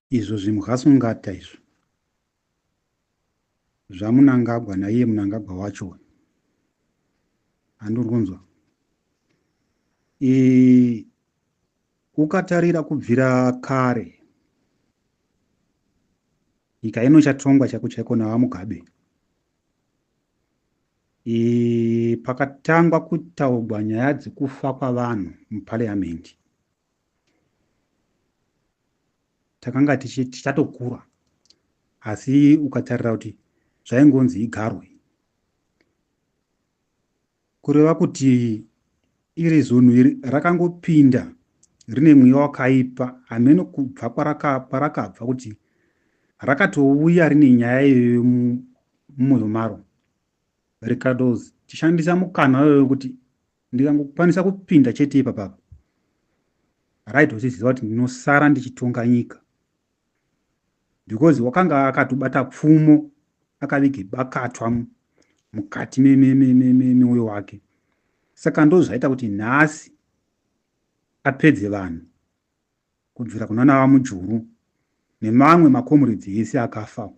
Izvo zvimhasungata izvo zvaMunangagwa naiye Munangagwa wacho handiri kunzwa. E, ukatarira kubvira kare nyika ino chatongwa chaiko chaiko naVaMugabe. E, pakatangwa kutaugwa nyaya dzekufa kwavanhu muparliament takanga tichatokura asi ukatarira kuti zvaingonzi igarwe kureva kuti iri zunhu iri rakangopinda rine mweya wakaipa hameno kubva kwarakabva kuti rakatouya rine nyaya iyoyo mumwoyo maro rikatoshandisa mukana iyoyo kuti ndikangokwanisa kupinda chete ipapapa right uchiziva kuti ndinosara ndichitonga nyika because wakanga akatobata pfumo akavige bakatwa mukati memwoyo wake saka ndozvaita kuti nhasi apedze vanhu kubvira kunana vaMujuru nemamwe makomuredzi ese akafa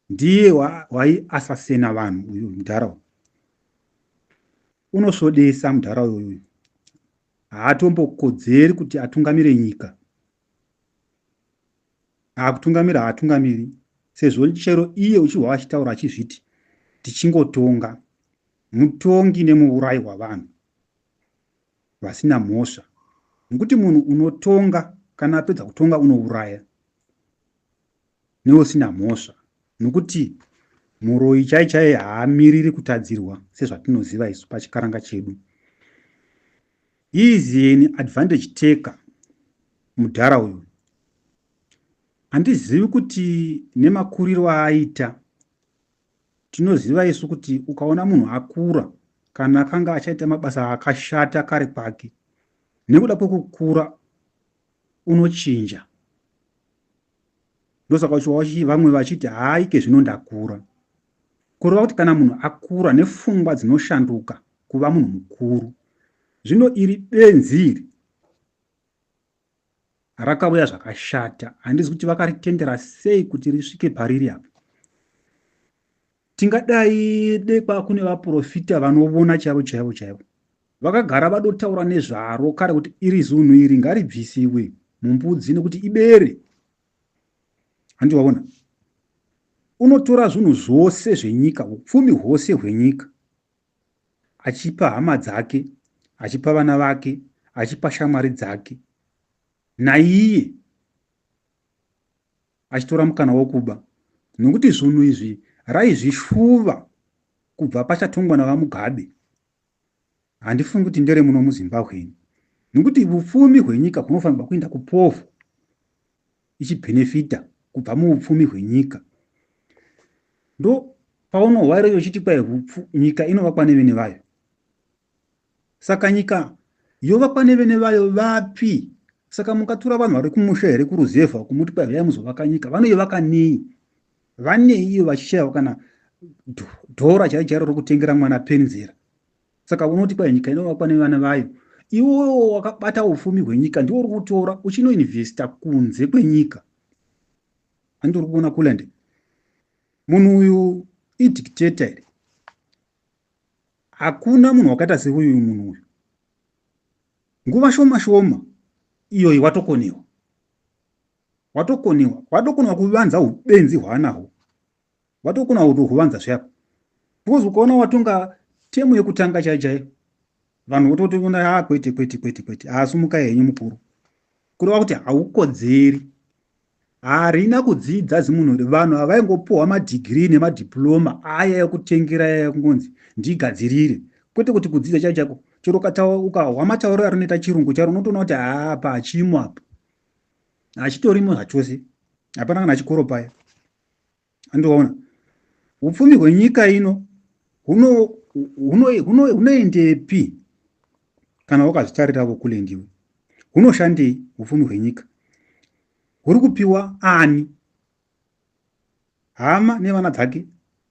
Ndiye waiasasena vanhu uyu mudhara uyu. Unosvodesa mudhara uyu. Haatombokodzeri kuti atungamire nyika. Akutungamira haatungamiri sezvo chero iye uchihwa achitaura achizviti tichingotonga mutongi nemuurayi wavanhu vasina mhosva nekuti munhu unotonga kana apedza kutonga unouraya neusina mhosva nokuti muroyi chai chaiye haamiriri kutadzirwa sezvatinoziva isu pachikaranga chedu. He is an advantage taker mudhara uyu. Handizivi kuti nemakuriro aaita tinoziva isu kuti ukaona munhu akura kana akanga achaita mabasa akashata kare kwake nekuda kwekukura unochinja ndosaka uchiwa vamwe vachiti haike zvino ndakura kureva kuti kana munhu akura nefungwa dzinoshanduka kuva munhu mukuru zvino iri benzi iri rakauya zvakashata handizi kuti vakaritendera sei kuti risvike pariri apa Tingadai dekwa kune vaprofita vanovona chaivo chaivo chaivo vakagara vadotaura nezvaro kare kuti iri zunhu iri ngaribvisiwe mumbudzi nekuti ibere. Handi waona? Unotora zvinhu zvose zvenyika, upfumi hwose hwenyika achipa hama dzake, achipa vana vake, achipa shamwari dzake naiye achitora mukana wokuba nokuti zvunhu izvi raizvishuva kubva pachatongwa naVaMugabe. Handifungi kuti ndere muno muZimbabwe ini nokuti vupfumi hwenyika hunofanirwa kuenda kupovho ichibhenefita kubva muupfumi hwenyika. Ndo paunohwa iroyo uchiti kwai nyika inovakwa nevene vayo. Saka nyika yovakwa nevene vayo vapi? Saka mungatora vanhu vari kumusha here kuruzevha kumuti kwai huyai muzovaka nyika? Vanoivaka nei? Vanei iyo vachishaiwa kana dhora chairo chairo rokutengera mwana penzera? Saka unoti kwai nyika inovakwa nevana vayo. Iwowo wakabata upfumi hwenyika ndiwo uri kutora uchinoinvesta kunze kwenyika. Handiti uri kuona Kulande? Munhu uyu idictator here? Hakuna munhu wakaita seuyu munhu uyu. Nguva shoma shoma iyoyi watokonewa. Watokonewa. Watokonewa kuvanza ubenzi hwaanahwo. Watokonewa kutohuvanza zveapa. Because ukaona watonga temu yekutanga chaiyo chaiyo vanhu vototoona ah kwete kwete kwete kwete asumukai henyu mukuru. Kureva kuti haukodzeri. Harina kudzidza zimunhu iri. Vanhu havaingopuhwa madhigirii nemadiploma aya ekutengera aya ekungonzi ndigadzirire. Kwete kuti kudzidza chaiko chaiko. Chero ukahwa matauriro arinoita chirungu charo unotoona kuti haa apa hachimo apa. Hachitorimo zvachose. Hapana kana chikoro paya. Andiona. Upfumi hwenyika ino hunoendepi kana wakazvitarira vokule ndiwe? Hunoshandei upfumi hwenyika? Huri kupiwa ani? Hama nevana dzake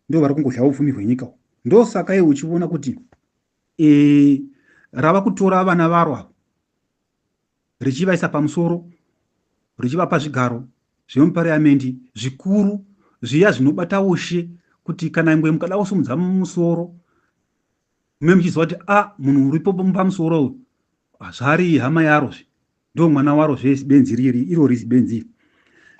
ndo vari kungodya upfumi hwenyika uhu. Ndosaka iwe uchiona kuti e, rava kutora vana varo ava richivaisa pamusoro. Richivapa zvigaro zvemupariamendi zvikuru zviya zvinobata ushe kuti kana ngwe mukada kusumudza musoro mume muchiziva kuti a ah, munhu uripo pamusoro uyu zvari hama yarozve ndo mwana waro zve benzi riri iro rizi benzi iri.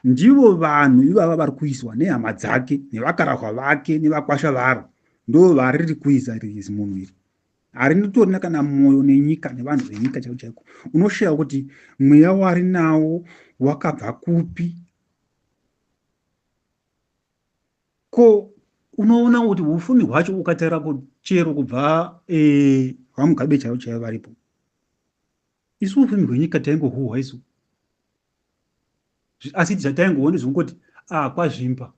Ndivo vanhu ivava vari kuiswa nehama dzake nevakarahwa vake nevakwasha varo, ndo variri kuisa rizi munhu iri. Harinotorina kana mwoyo nenyika nevanhu venyika chaiko chaiko. Unoshaya kuti mweya wari nawo wakabva kupi. Ko unoona kuti ufumi hwacho ukatarira chero kubva eh, vaMugabe chaivo chaivo varipo, isu ufumi hwenyika taingohuhwa isu, asi zvataingoona zvekungoti ah, kwazvimba,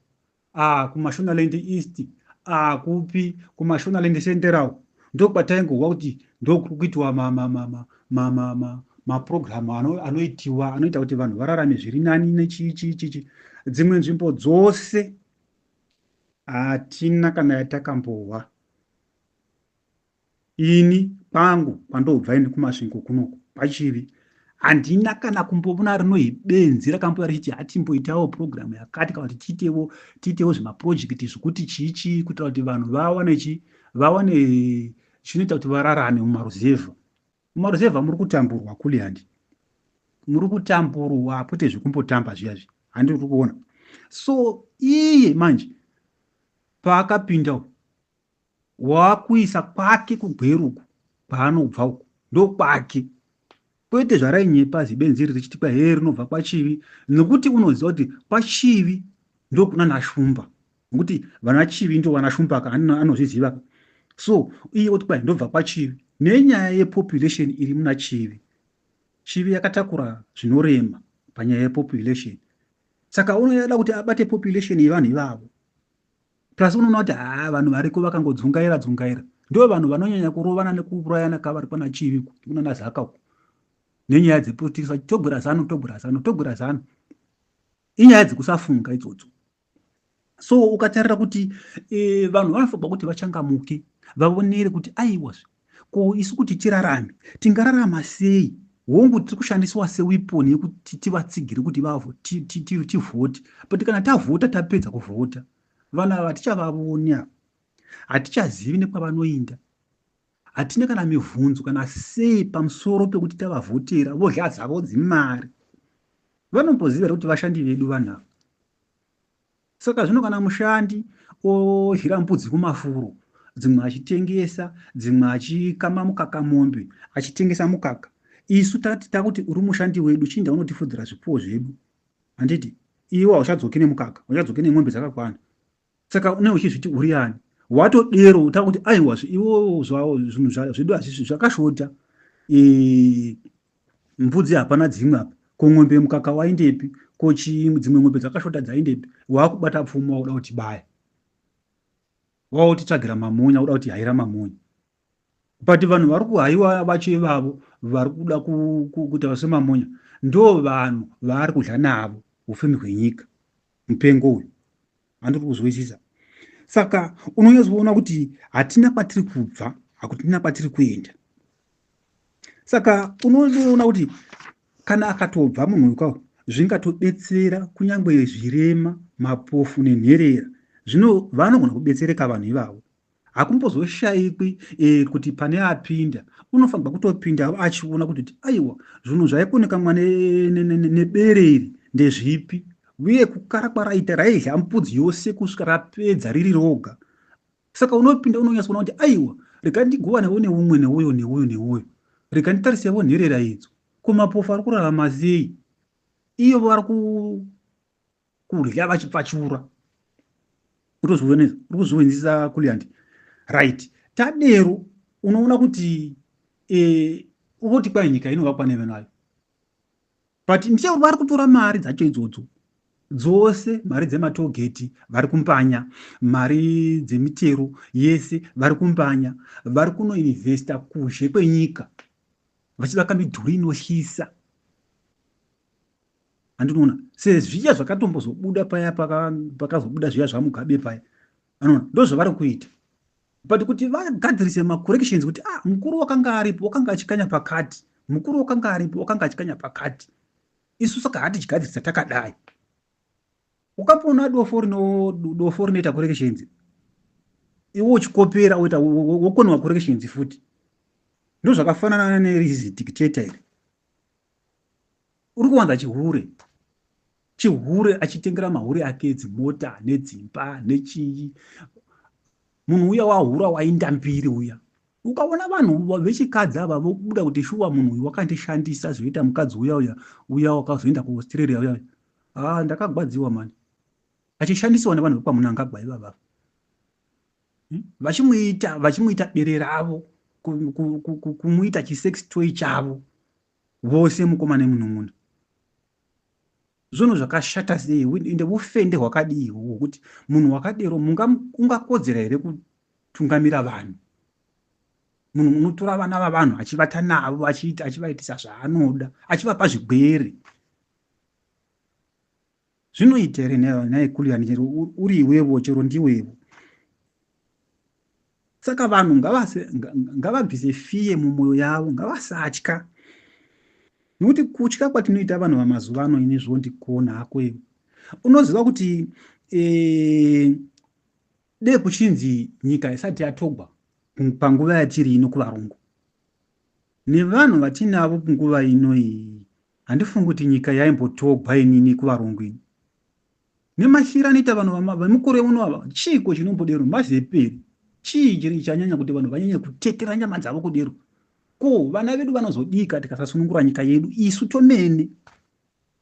ah, kuMashonaland East, ah, kupi kuMashonaland Central, ndokwataingohwa kuti ndokuri kuitiwa mapurogiramu anoitiwa anoita kuti vanhu vararame zviri nani nechii chii chichi. Dzimwe nzvimbo dzose hatina kana yatakambohwa. Ini kwangu kwandobva ini kuMasvingo kunoku kwaChivi, handina kana kumboona rinohi benzi rakambouya richiti hatimboitawo purogiramu yakati kana kuti tiitewo tiitewo zvimapurojekiti zvekuti chii chii kuitira kuti vanhu vawane chi vawane chinoita kuti vararame mumaruzevha. Mumaruzevha muri kutamburwa kuli, handi muri kutamburwa kwete zvekumbotamba zviya zvi, handi uri kuona. So iye manje paakapinda uyu wakuisa kwake kuGweru uku kwaanobva uku ndokwake, kwete zvarainyepa zibenzi iri richiti kwa hee rinobva kwaChivi, nekuti unoziva kuti kwaChivi ndokuna naShumba, nekuti vana Chivi ndo vana Shumba ka, anozviziva ka. So iye oti kwai ndobva kwaChivi nenyaya yepopulation iri muna Chivi. Chivi yakatakura zvinorema panyaya yepopulation, saka unoda kuti abate population yevanhu ivavo. Plus unoona kuti haa, vanhu variko vakangodzungaira dzungaira, ndo vanhu vanonyanya kurovana nekuurayana kavari kwana Chivi kunana Zaka uku nenyaya dzepolitics, vachitogwera Zanu, togwera Zanu, togwera Zanu. Inyaya dzekusafunga idzodzo. So ukatarira kuti vanhu vanofanirwa kuti vachangamuke, vaonere kuti aiwazve, ko isu kuti tirarame tingararama sei? Hongu, tiri kushandiswa seweapon yekuti tivatsigire kuti tivhote, but kana tavhota, tapedza kuvhota, vanhu ava hatichavavoni ava, hatichazivi nekwavanoinda, hatina kana mibvunzo kana sei pamusoro pekuti tavavhotera, vodya dzavo dzimari. Vanomboziva here kuti vashandi vedu vanhu ava? Saka zvino kana mushandi odyira mbudzi kumafuro, dzimwe achitengesa, dzimwe achikama mukaka mombe achitengesa mukaka, isu tati takuti uri mushandi wedu, chinda unotifudzira zvipfuwo zvedu, handiti? Iwe hauchadzoki nemukaka, hauchadzoki nemombe dzakakwana, saka une uchizviti uri ani? Watodero takuti aiwa, iwo zvinhu zvedu hazvisi zvakashota, mbudzi hapana dzimwe apa, ko ng'ombe mukaka waindepi, ko chii, dzimwe ng'ombe dzakashota dzaindepi? Wakubata pfumo, wakuda kuti baya, wautitsvagira mamonya, wakuda kuti haira mamonya. But vanhu vari kuhaiwa vacho ivavo vari kuda kuita semamonya ndo vanhu vaari kudya navo ufumi hwenyika. Mupengo uyu, handiri kuzwisisa. Saka unonyatsoona kuti hatina kwatiri kubva, hakutina kwatiri kuenda. Saka unoona kuti kana akatobva munhu uyu kawo, zvingatobetsera kunyange zvirema, mapofu nenherera, zvino vanogona kubetsereka vanhu ivavo. Hakumbozoshayikwi kuti pane apinda unofanirwa kutopinda achiona kuti aiwa, zvinhu zvaikonekamwa nebere iri ndezvipi, uye kukara kwaraita raidya mbudzi yose kusvika rapedza riri roga. Saka unopinda unonyatsoona kuti aiwa, rega ndigovanewo neumwe neuyo neuyo neuyo, rega nditarisewo nherera idzo, ko mapofu ari kurarama sei, iyo vari kudya vachipfachura. Uri kuzviwinzisa kuliandi, right? Tadero unoona kuti uvoti kwai nyika inovakwa nevenayo, but ndicho vari kutora mari dzacho idzodzo dzose, mari dzematogeti vari kumbanya, mari dzemitero yese vari kumbanya, vari kunoinvesta kuzhe kwenyika vachivaka midhuri inotyisa. Handinoona sezviya zvakatombozobuda paya pakazobuda zviya zvaMugabe paya, anoona ndo zvavari kuita. But kuti vagadzirise macorrections kuti ah, mukuru wakanga aripo wakanga achikanya pakati, mukuru wakanga aripo wakanga achikanya pakati. Isu saka hatichigadzirisa takadai. Ukapona dofo rino dofo rinoita corrections, iwe uchikopera woita wokonewa corrections futi. Ndozvakafanana nerizi dictator iri. Uri kuwanza chihure. Chihure achitengera mahure ake dzimota nedzimba nechii. Munhu uya wahura wainda mbiri uya. Ukaona vanhu vechikadzi ava vobuda kuti shuwa munhu uyu wakandishandisa zvoita mukadzi uya uya uya wakazoenda kuAustralia uya uya. Ah, ndakagwadziwa mani. Achishandisiwa nevanhu vekwaMunangagwa ivava. Vachimuita vachimuita bere ravo kumuita chisex toy chavo vose mukoma nemunun'una. Zvinhu zvakashata sei ende vufende hwakadii ihwohwo hwokuti munhu wakadero ungakodzera here kutungamira vanhu? Munhu unotora vana vavanhu achivata navo achiita achivaitisa zvaanoda achivapa zvigwere. Zvinoita here nhai Kullian chero uri iwevo chero ndiwevo? Saka vanhu ngavabvise fiye mumwoyo yavo, ngavasatya. Nokuti kutya kwatinoita vanhu vamazuva ano ini zvondikona hako iwe. Unoziva kuti e, dei kuchinzi nyika isati yatogwa panguva yatiri ino kuvarungu nevanhu vatinavo nguva ino iyi, handifungi kuti nyika yaimbotogwa inini kuvarungu ini. Nematyira anoita vanhu vemukore uno ava, chiiko chinombodero mazeperi? Chii chiri chanyanya kuti vanhu vanyanye kutetera nyama dzavo kudero? Ko vana vedu vanozodika tikasasunungura nyika yedu isu tomene?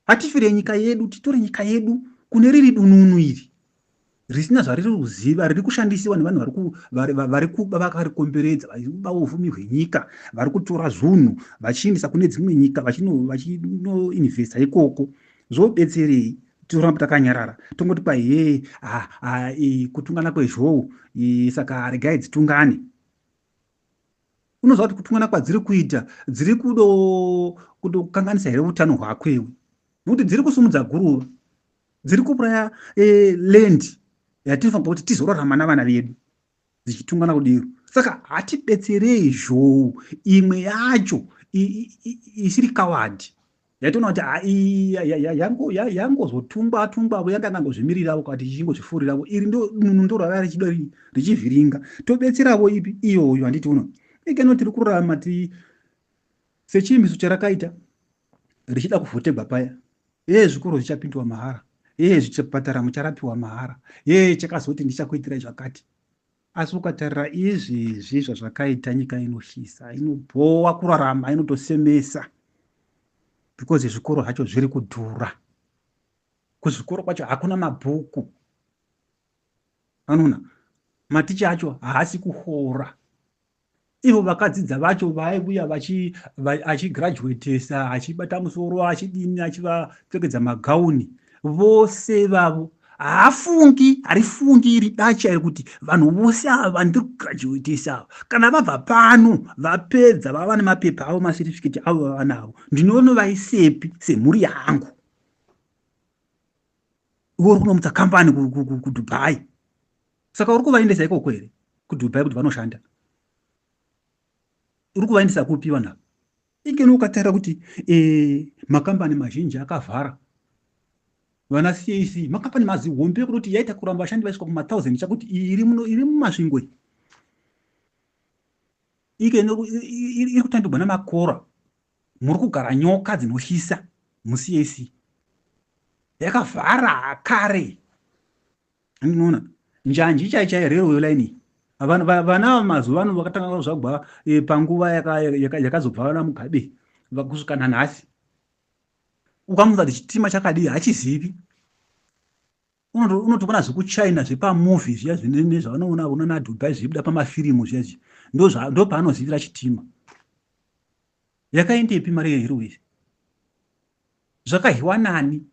Hatifire nyika yedu, titore nyika yedu kune riri dununu iri risina zvariri kuziva, riri kushandisiwa nevanhu vari kuba vakarikomberedza, vari kuba ufumi hwenyika, vari kutora zvunhu vachiendesa kune dzimwe nyika vachinoinvesta ikoko. Zvobetserei? Toramba takanyarara tongoti kwai hee kutungana kwezhou, saka regai dzitungane. Unoziva kuti kutungana kwadziri kuita dziri kudokanganisa here utano hwako iwe? Nokuti dziri kusumudza guruva, dziri kuuraya land yatinofanira kuti tizorarama navana vedu dzichitungana kudero. Saka hatibetserei zhou imwe yacho isiri kawadhi yaitoona kuti yangozotungwa tungwavo yanga yangangozvimiriravo kati ichingozvifuriravo iri dununu ndo rava richida richivhiringa, tobetseravo ipi iyoyo? Handiti uno ikeno tiri kurarama ti sechimiso charakaita richida kuvhotegwa paya, ee zvikoro zvichapindwa mahara, ee zvipatara mucharapiwa mahara, ee chakazoti ndichakuitirai zvakati. Asi ukatarira izvezvi zvazvakaita nyika inohlisa, inobhowa kurarama, inotosemesa because zvikoro zvacho zviri kudhura. Kuzvikoro kwacho hakuna mabhuku, anoona maticha acho haasi kuhora. Ivo vakadzidza vacho vaiuya achigraduatesa achibata musoro achidini achivapfekedza magauni vose vavo haafungi, harifungi iri dacha iri kuti vanhu vose ava vandiri kugraduatesa ava kana vabva pano vapedza vava nemapepa avo macertificate avo vava navo ndinonovaisepi semhuri yangu. Iwe uri kunomutsa kambani kuDubai, saka uri kuvaendesa ikoko here kuDubai kuti vanoshanda? Uri kuvaendesa kupi vanhu ava? Ikeno ukatarira kuti makambani mazhinji akavhara, vana CAC makambani mazihombe ekuti yaita kuramba vashandi vaiswa kuma1000 chakuti iri muno iri muMasvingo iyi ikeno iri kutambirwa namakora, muri kugara nyoka dzinotyisa muCAC, yakavhara kare. Ndinoona njanji chai chai railway line, vana ava mazuva ano vakatanga kuzvagwa panguva yakazobva vana Mugabe kusvika nanhasi, ukamuudza kuti chitima chakadii hachizivi. Unotoona zvekuChina zvepamovie zviya zvavanoona vona naDubai zvichibuda pamafirimu zviya zviya, ndopaanozivira chitima. Yakaendepi mari yerailways? Zvakahiwa nani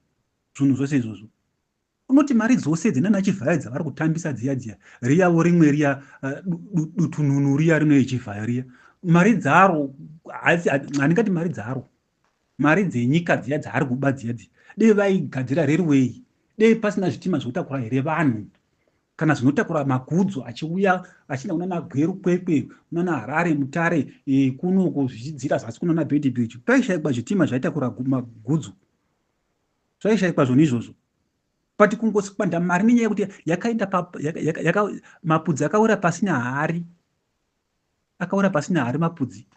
zvinhu zvose izvozvo? Unoti mari dzose dzinana Chivhayo dzavari kutambisa dziya dziya, riyavo rimwe riya dutununu riya rinoye Chivhayo riya, mari dzaro handingati mari dzaro, mari dzenyika dziya dzaari kuba dziya dziya, dei vaigadzira railway, dei pasina zvitima zvinotakura here vanhu kana zvinotakura magudzo achiuya achienda kunana Gweru, Kwekwe, kunana Harare, Mutare, kunoku zvichidzira zasi kunana Beitbridge, paishaikwa zvitima zvaitakura magudzo. Zvaishaikwa zvonhu izvozvo. But kungosipanda mari nenyaya yekuti yakaenda mapudzi akawira pasina hari. Akawira pasina hari mapudzi.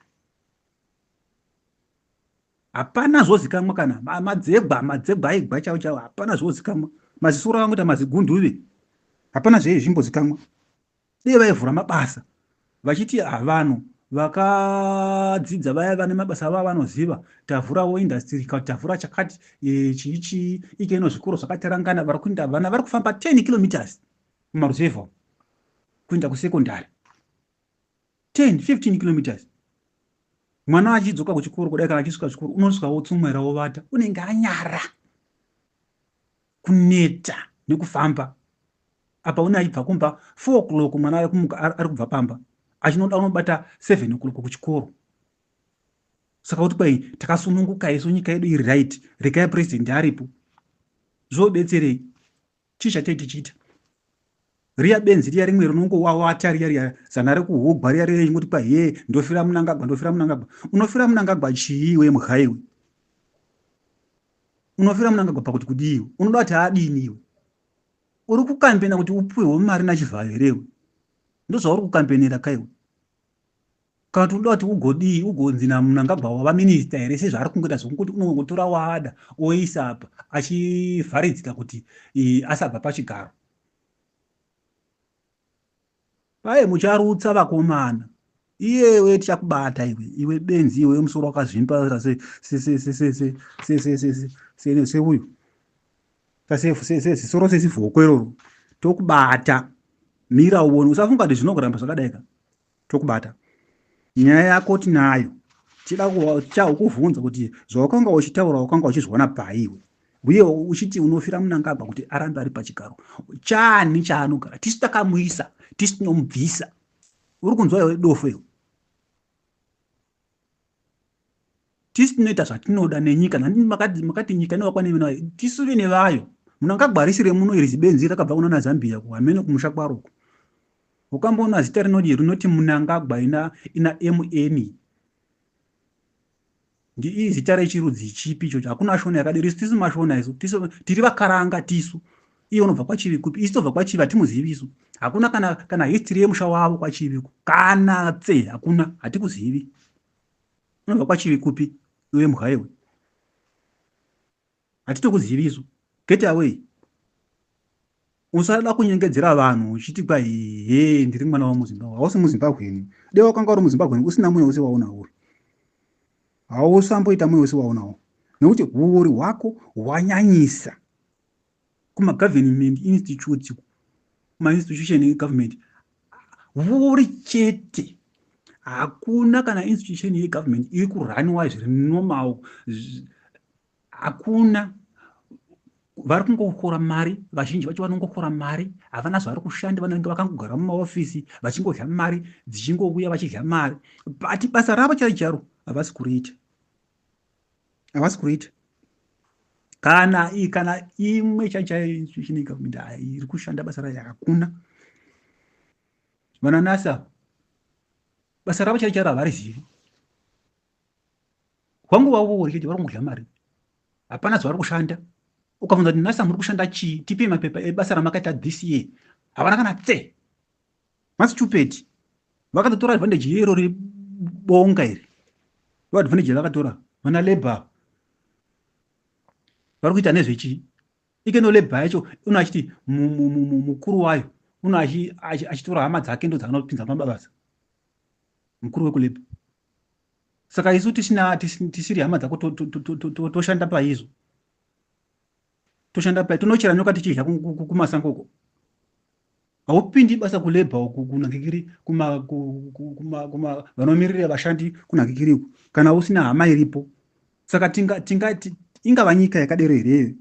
Hapana zvozikamwa kana madzegwa madzegwa aigwa chaiwo chaiwo hapana zvozikamwa. Mazisoro angoita mazigunduve. Hapana zvezvimbozikamwa. Dei vaivhura mabasa vachiti havanhu vakadzidza vaya vane mabasa avo avanoziva tavhurawo industry kana tavhura chakati e, chii chii ikeno zvikoro zvakatarangana vari kuinda vana vari kufamba 10 kilometers mumaruzevha kuenda kusekondari 10 15 kilometers mwana achidzoka kuchikoro kudai kana achisvika chikoro unosvika wotsumwaira wovata unenge anyara kuneta nekufamba apa une achibva kumba 4 o'clock mwana ari kumuka ari kubva pamba achinoda unobata 7 o'clock kuchikoro saka kuti kwai takasununguka isu nyika yedu iri right rekai president aripo zvobetserei chii chatei tichiita riya benzi riya rimwe rinongowawata riya riya zana rekuhugwa riya riya richingoti kwa hee ndofira munangagwa ndofira munangagwa unofira munangagwa chii iwe mhwa iwe unofira munangagwa pakuti kudii iwe unoda kuti adini iwe uri kukambena kuti upiwewo mari nachivhayo here iwe ndozvauri kukambenera kaiwe Kana kuti unoda kuti ugodii ugonzi naMnangagwa wava minista here sezvaari kungoita zvekungoti unongotora waada oisa apa achivharidzira kuti asabva pachigaro. Paye mucharutsa vakomana. Iyewe tichakubata iwe iwe benzi iwe musoro wakazvimba seuyu sezisoro sezivhoko iroro tokubata mira uone usafunga kuti zvinogoramba zvakadai ka tokubata nyaya yako tinayo tida kuvhunza kuti zvawakanga uchitaura wakanga uchizviona pai iwe uye uchiti unofira munangagwa kuti arambe ari pachigaro chani chaanogara tisu takamuisa tisu tinomubvisa uri kunzwa iwe dofo iwe tisu tinoita zvatinoda nenyika makati, makati nyika inovakwa nevene tisu vene vayo munangagwa harisi remuno iri zibenzi rakabva kunana zambia ku hameno kumusha kwaro uko ukamboona zita rinodi rinoti munangagwa ina ina mn ndiii zita rechirudzi chipi ichocho hakuna shona yakadero isu tisu mashona isu tisu tiri vakaranga tisu iye unobva kwachivi kupi isu tobva kwachivi hatimuzivi isu hakuna kana kana history yemusha wavo kwachivi kana tse hakuna hatikuzivi unobva kwachivi kupi iwe mbwa iwe hatitokuzivi isu get away usada kunyengedzera vanhu uchiti kwai he ndiri mwana wamuzimbabwe hausi muzimbabweni dei wakanga uri muzimbabweni usina mweya wese waunawo hausamboita mweya wese waunawo nekuti huori hwako hwanyanyisa kumagovernment institutes kumainstitution egovernment huori chete hakuna kana institution yegovernment iri kuraniwa zviri normal hakuna vari kungokora mari vazhinji vacho vanongokora mari havana zvavari kushanda vanenge vakangogara mumaofisi vachingodya mari dzichingovuya vachidya mari but basa ravo charo charo havasi kuriita havasi kuriita kana kana imwe chaichaichine government iri kushanda basa rayo hakuna vananasa basa ravo charo charo havarizivi hwangu wavo chete vari kungodya mari hapana zvavari kushanda ukabvunza kuti nasa muri kushanda chii tipe mapepa ebasa ramakaita this year havana kana tse masitupeti vakatotora advantage yero rebonga iri ndo advantage yavakatora vana labor vari kuita nezvechii ikeno labor yacho uno achiti mukuru wayo uno achitora hama dzake ndo dzaanopinza mababasa mukuru wekulabor saka isu tisina tisiri hama dzako toshanda paizvo toshanda pai tonochera nyoka tichidya kumasango uko haupindi basa kulabor uku kunakikiri kuma vanomirira vashandi kunakikiri uku kana usina hama iripo saka tinga tinga ingava nyika yakadero here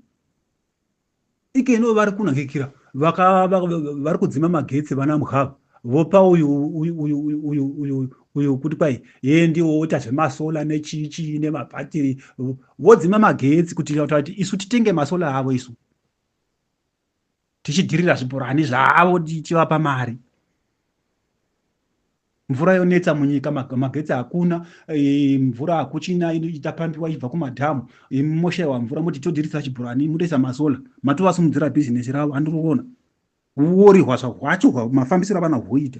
Ikeno vari kunakikira vari kudzima magetsi vana mbwa vopa uyu uyu uyu uyu uyu uyu kuti kwai yee ndiwo woita zvemasola nechii chii nemabhatiri vodzima magetsi kuti kuti isu titenge masola avo isu tichidhirira zvibhorani zvavo tichivapa mari. Mvura yonetsa munyika, magetsi hakuna, mvura hakuchina, itapambiwa ichibva kumadhamu. Moshaiwa mvura, moti todirisa chibhorani, motoisa masola, matovasimudzira bhizinesi ravo. Handiri kuona uori hwazva hwacho, mafambisiro avana huita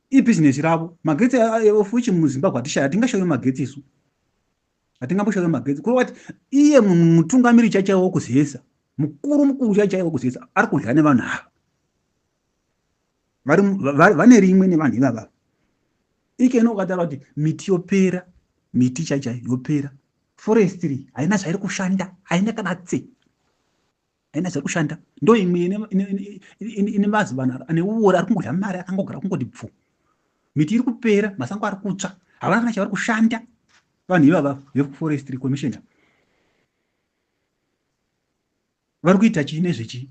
ibhizinesi ravo. Magetsi ofuchi muZimbabwe hatishaya, hatingashayiwe magetsi isu, hatingamboshayiwe magetsi. Kureva kuti iye mutungamiri chaichaiwo wokuzesa, mukuru mukuru chaichaiwo wokuzesa, ari kudya nevanhu ava vane rimwe nevanhu ivava. Ikeno ukataura kuti miti yopera, miti chaichai yopera, forestry haina zvairi kushanda, haina kana tse, haina zvairi kushanda. Ndo imwe ine mazi vanhu ane uori ari kungodya mari, akangogara kungoti bvu. Miti iri kupera, masango ari kutsva, havana kana chavari kushanda vanhu ivava veforestry commissioner. Vari kuita chii nezvechii?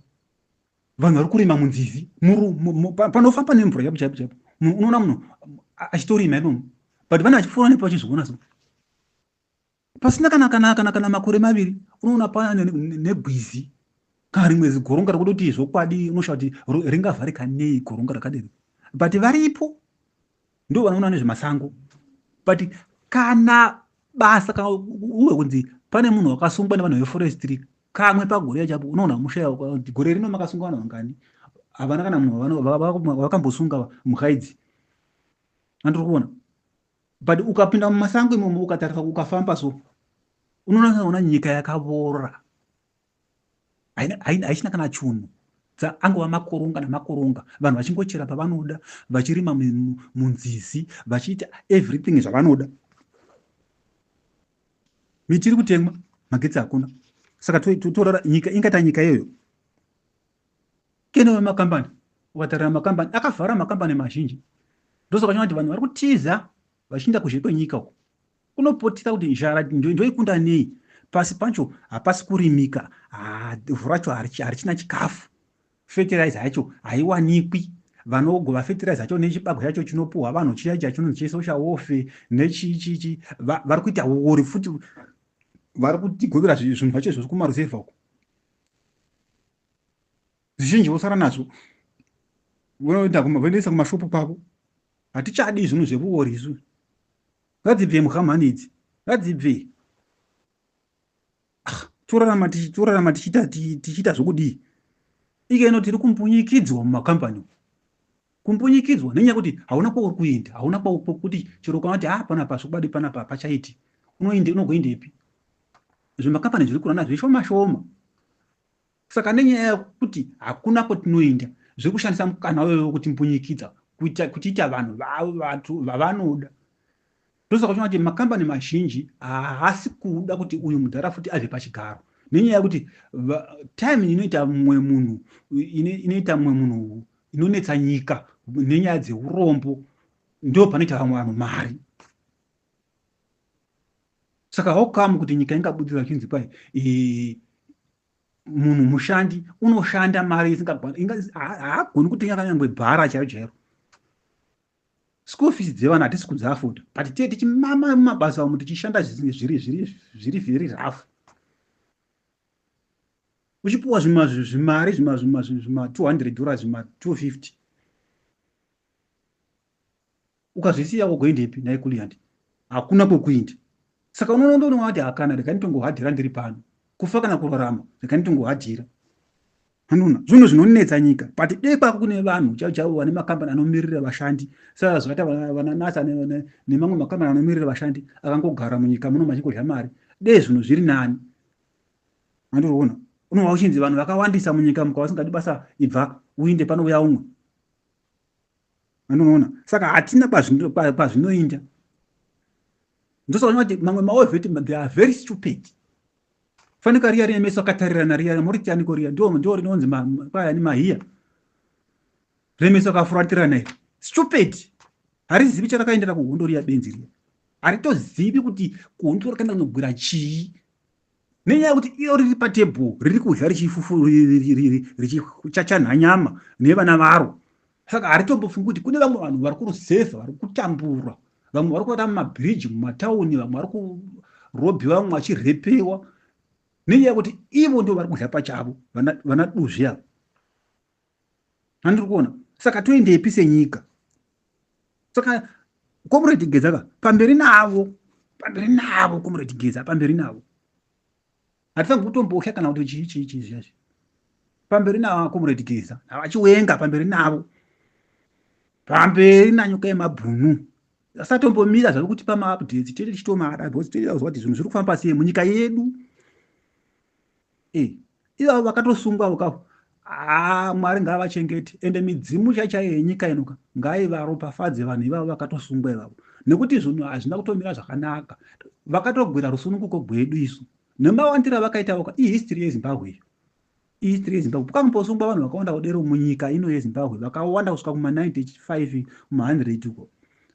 Vanhu vari kurima munzizi, panofamba nemvura chaipo chaipo chaipo. Munhu unoona munhu achitorima imomo, but vane vachipfuura nepo vachizviona. So pasina kana makore 2 unoona pana negwizi kana rimwe zigoronga rekuti zvokwadi unoshaa kuti ringavharika nei goronga rakadero, but varipo ndo vanoona nezvemasango. But kana basa kana uwe kunzi pane munhu wakasungwa nevanhu veforestry kamwe pagore chapo, unoona mushaya kuti gore rino makasungwa vanhu vangani. Havana kana munhu vakambosunga mhuka idzi, andiri kuona. But ukapinda mumasango imomo, ukatarisa, ukafamba so, unoona nyika yakavora, haichina kana chunhu, angova makoronga namakoronga, vanhu vachingochera pavanoda, vachirima munzizi, vachiita everything zvavanoda. Miti iri kutemwa, magetsi hakuna. Saka torara nyika ingaita nyika iyoyo kene wemakambani? Ukatarira makambani akavhara, makambani mazhinji. Ndosaka uchiona kuti vanhu vari kutiza vachienda kuzhe kwenyika uko kunopotera, kuti nzara ndoikunda nei? Pasi pacho hapasi kurimika, ivhu racho harichina chikafu, fertilizer yacho haiwanikwi. Vanogova fertilizer yacho nechibagwe chacho chinopuhwa vanhu chiya chiya chinonzi chesocial welfare nechichichi, vari kuita uori futi, vari kutigovera zvinhu zvacho izvozvo kumaruzevha uko. Zvizhinji vosara nazvo, voendesa kumashopu kwavo. Hatichadi zvinhu zvevuori isu, ngadzibve muhamhani idzi, ngadzibve. Ah, torarama tichiita zvokudii ikeno? Tiri kumbunyikidzwa mumakambani, kumbunyikidzwa nenyaya yekuti hauna kwauri kuenda, hauna kwakuti chero ukaona kuti, ah, panapa zvokwadi panapa hapachaiti, unoende, unogoendepi? Zvimakambani zviri kurana zvishoma shoma. Saka nenyaya yekuti hakuna kwatinoenda, zviri kushandisa mukana uyoyo wekutimbunyikidza, kutiita vanhu vavo vavanoda. Ndosaka uchiona kuti makambani mazhinji haasi kuda kuti uyu mudhara futi abve pachigaro, nenyaya yekuti time inoita mumwe munhu, inoita mumwe munhu inonetsa nyika nenyaya dzeurombo, ndo panoita vamwe vanhu mari. Saka how come kuti nyika ingabudirira chinzi kwai munhu mushandi unoshanda mari isingagwani, haagoni kutenga kanyangwe bhara chairo chairo? School fees dzevana hatisi kudziafoda, but tee tichimama mumabasa umu, tichishanda zviri zviri zviri very rough, uchipuwa zvimari zvima $200, zvima 250, ukazvisiya wogoendepi nhai Kulliant? Hakuna kwekuenda. Saka unoona kuti hakana, rega nditongohadhira ndiri pano, kufa kana kurarama, rega nditongohadhira. Hanona zvinhu zvinonetsa nyika, but dei kwako kune vanhu chaivo chaivo vane makambani anomirira vashandi, saka zvakaita vana NASA nemamwe makambani anomirira vashandi akangogara munyika muno machingodya mari, dei zvinhu zviri nani. Andiriona unova uchinzi vanhu vakawandisa munyika, muka vasingadi basa, ibva uinde, panouya umwe. Anoona saka hatina kwazvinoinda. Ndosaka kuti mamwe mawar vet, they are very stupid. Fanika riya rine meso akatarirana riya, moritianiko riya? Ndo rinonzi kwayani, mahiya, rine meso akafuratirana iri. Stupid, harizivi charakaendera kuhondo riya, benzi riya. Haritozivi kuti kuhondo rakaenda kunogwira chii, nenyaya yekuti iro riri patebhuru riri kudya richifufu, richachachanha nyama nevana varo. Saka haritombofungi kuti kune vamwe vanhu vari kuruzevha vari kutambura, vamwe vari kuvata mumabhiriji mumatauni, vamwe vari kurobhiwa, vamwe vachirepewa, nenyaya yekuti ivo ndo vari kudya pachavo. Vana duzvi ava, handiri kuona. Saka toendepi senyika? Saka Comrade Geza ka, pamberi navo, pamberi navo Comrade Geza, pamberi navo. Hatifangi kutombotya kana kuti chii chii chii zviya zviya. Pamberi navo Comrade Geza, vachiwenga, pamberi navo, pamberi naNyoka yemabhunu. Asatombomira zvavo kuti pamaupdates tete tichitomada, because tete kuziva kuti zvinhu zviri kufamba sei munyika yedu. Ivavo vakatosungwa vokavo, haa, Mwari ngaavachengete, ende midzimu chaichaiyo yenyika inoka ngaivaropafadze vanhu ivavo vakatosungwa ivavo, nekuti zvinhu hazvina kutomira zvakanaka. Vakatogwira rusununguko gwedu isu nemawandiro avakaita voka. Ihistory yeZimbabwe iyo, ihistory yeZimbabwe. Kukambosungwa vanhu vakawanda kudero munyika ino yeZimbabwe, vakawanda kusvika kuma95, kuma100 uko.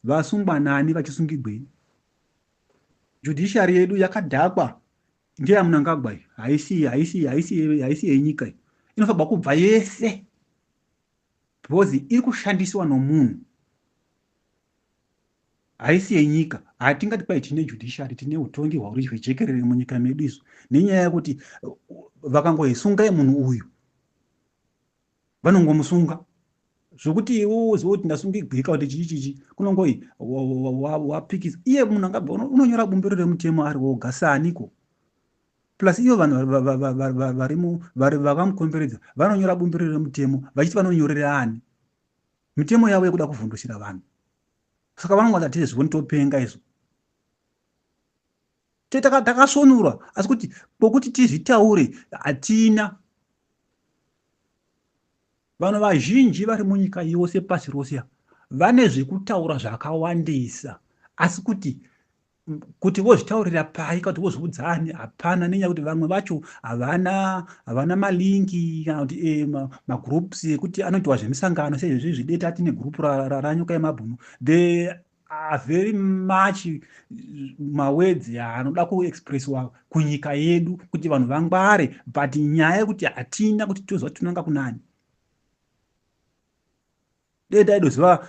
Vasungwa nani? Vachisungigwei? Judiciary yedu yakadhakwa, ndeyaMnangagwa iyi. Haisi, haisi, haisi, haisi yenyika iyi. Inofanirwa kubva yese because iri kushandisiwa nomunhu, haisi yenyika. Hatingati kwai tine judiciary, tine utongi hwauri hwejekerere munyika medu isu, nenyaya yekuti vakangoisungai munhu uyu, vanongomusunga zvokuti iwe uzive kuti ndasungigwika kuti chii chichi kunongoi wapikisa. Iye munhu angabva unonyora bumbiro remutemo ari woga saniko? Plus ivo vanhu vakamukomberedza vanonyora bumbiro remutemo vachiti vanonyorera ani? Mitemo yavo yekuda kuvhundusira vanhu. Saka vanongoti hatizvoni, topenga izvo. Takasvonura, asi kuti kwokuti tizvitaure hatina. Vanhu vazhinji vari munyika yose, pasi rose, vane zvekutaura zvakawandisa, asi kuti vozvitaurira pai, kana kuti vozviudzani, hapana, nenyaya yekuti vamwe vacho havana malinki kana kuti magroups ekuti anoitwa zvemisangano sezvezvi zvideta. Tine gurupu raNyoka yemabhunu. There are very much mawords anoda kuexpresswa kunyika yedu kuti vanhu vangware, but nyaya yekuti hatina kuti toziva kuti tinonga kunani. Dei taidoziva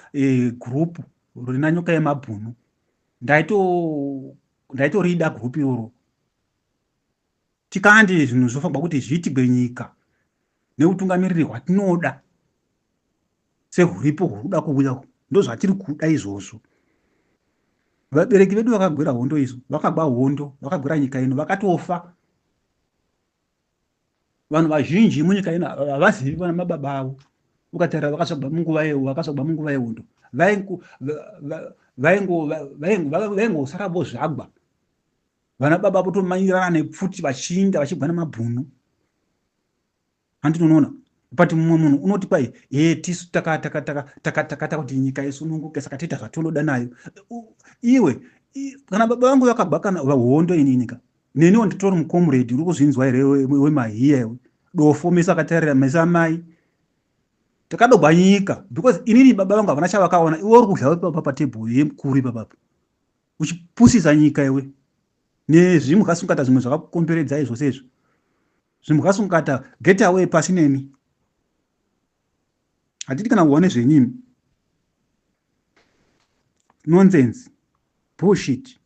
gurupu rina Nyoka yemabhunu, ndaitorida gurupu iroro. Tikandi zvinhu zvofanirwa kuti zviitigwe nyika neutungamiriri hwatinoda sehuripo huri kuda kuuya. Ndo zvatiri kuda izvozvo. Vabereki vedu vakagwira hondo izvo, vakagwa hondo, vakagwira nyika ino, vakatofa. Vanhu vazhinji munyika ino havazivi vana mababa avo. Ukatarira vakasvagwa munguva, vakasvagwa munguva yehondo, vaingosara vozvagwa vana baba votomanyirana nepfuti vachiinda vachibva nemabhunu, handinonoona. But mumwe munhu unoti kwai e tisu takata kuti nyika isununguke, saka toita zvatinoda nayo. Iwe, kana baba vangu vakabva kana hondo, ininika neniwo nditori mucomrade. Uri kuzvinzwa here wemahiya iwe? Dofo meso akatarira meso amai. Takadogwa nyika because inini baba vangu havana chavakaona. Iwe uri kudya ipapa patebhuru yemukuru ipapapo, uchipusisa nyika iwe nezvimukasungata zvimwe zvakakukomberedzai zvose izvo zvimukasungata. Get away, pasi nemi. Hatidi kana kuwa nezvenyimi. Nonsense, bullshit.